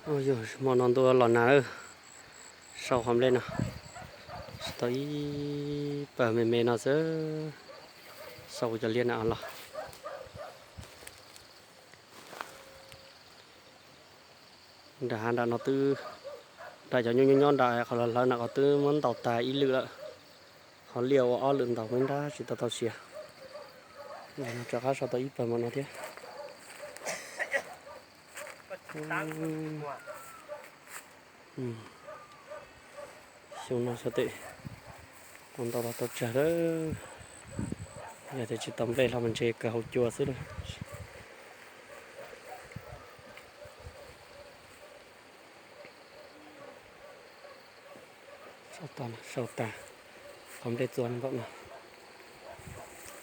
Yog hmo no ntuj los nag lawm, sau qhov nplej no, tsis tau ib pawg me me no xwb, sau kuv cov liaj na los. Nram hav nram no twb, nram cov nyob nyob nyob nram qhov hlawv hlawv na qhov twb muab ntaus tag ib lwm lawm, qhov liaj ua ob lwm ntaus me nrab tsis tau tau siav. Rov qab sau tau ib pawg hmo no thiab. Xyoo no xyov tes tau ntau los tau tsawg lawm. Yog tias tsis tau nplej hlo mas ntshe kawg hauv cua xwb lawm. Sau tag qhov nplej txua nkaum no,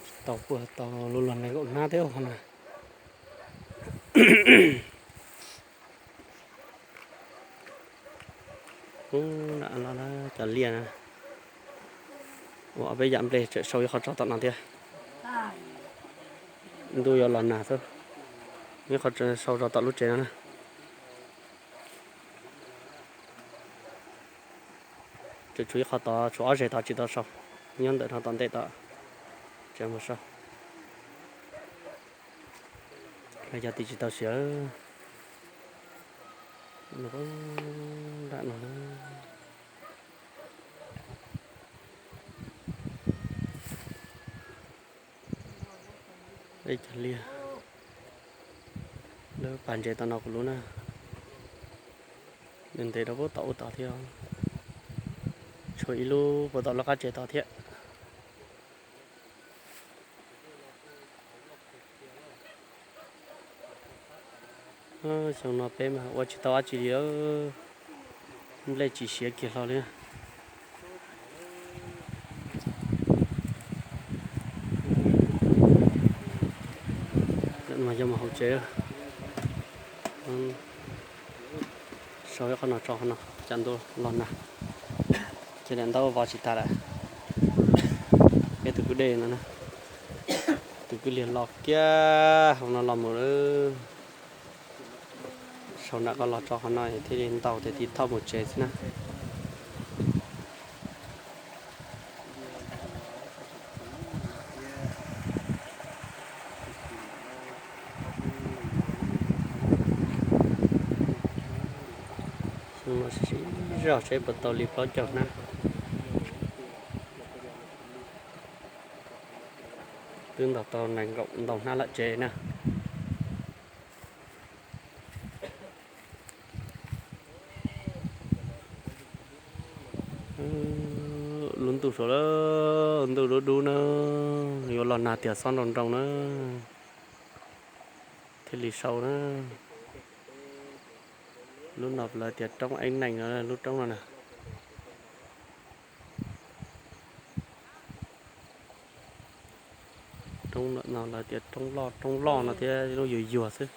tsis tau puag tau lub luag nkaum hnab thiab qhov no. Ub, cov liaj na, ua ob peb yam nplej tseem sau ib qho tso tom no thiab. Ntuj yuav los nag xwb, ib qho sau tso tom lub tsev no na. Tseem tshuav ib qho tod, tshuav ob zeg tod tsis tau sau, nyob ntawm no tom ntej tod, tseem mus sau. Yog tim tsis tau siav, nram no. Ib cov liaj lawv pas ntses tom no kuv lub na, ntev ntev rau puag tom ub tod thiab, tshuav ib lub puag tom lub qab tsev tod thiab. Xyoo no peb mas ua tsis tau dab tsi li, nplej tsis siav kiag hlo li. Lawm mas yog mus hauv tsev, sau ib qho no tso qhov no, cas ntuj los nag, cia li ntaub vov tsis tas lawm. Peb tus kwj dej no, tus kwj liag los kiag hauv no los mus lawm. Sau nram qhov los tso qhov no thiaj li ntau tias tiv thauj mus tsev xwb na. Xyoo no sib zog seb puas tau li plaub caug hnab. Twb ntaus tau nees nkaum ntau hnab lawm tsev na. Lub ntuj suav lawm, ntuj dub dub na, yuav los nag tiag xob nroo nroo na, thiaj li sau na. Lub no lawv tias roob eeb neeg, lub roob no na. Roob no lawv tias roob loj, roob loj no thiab lub yuag yuag xwb.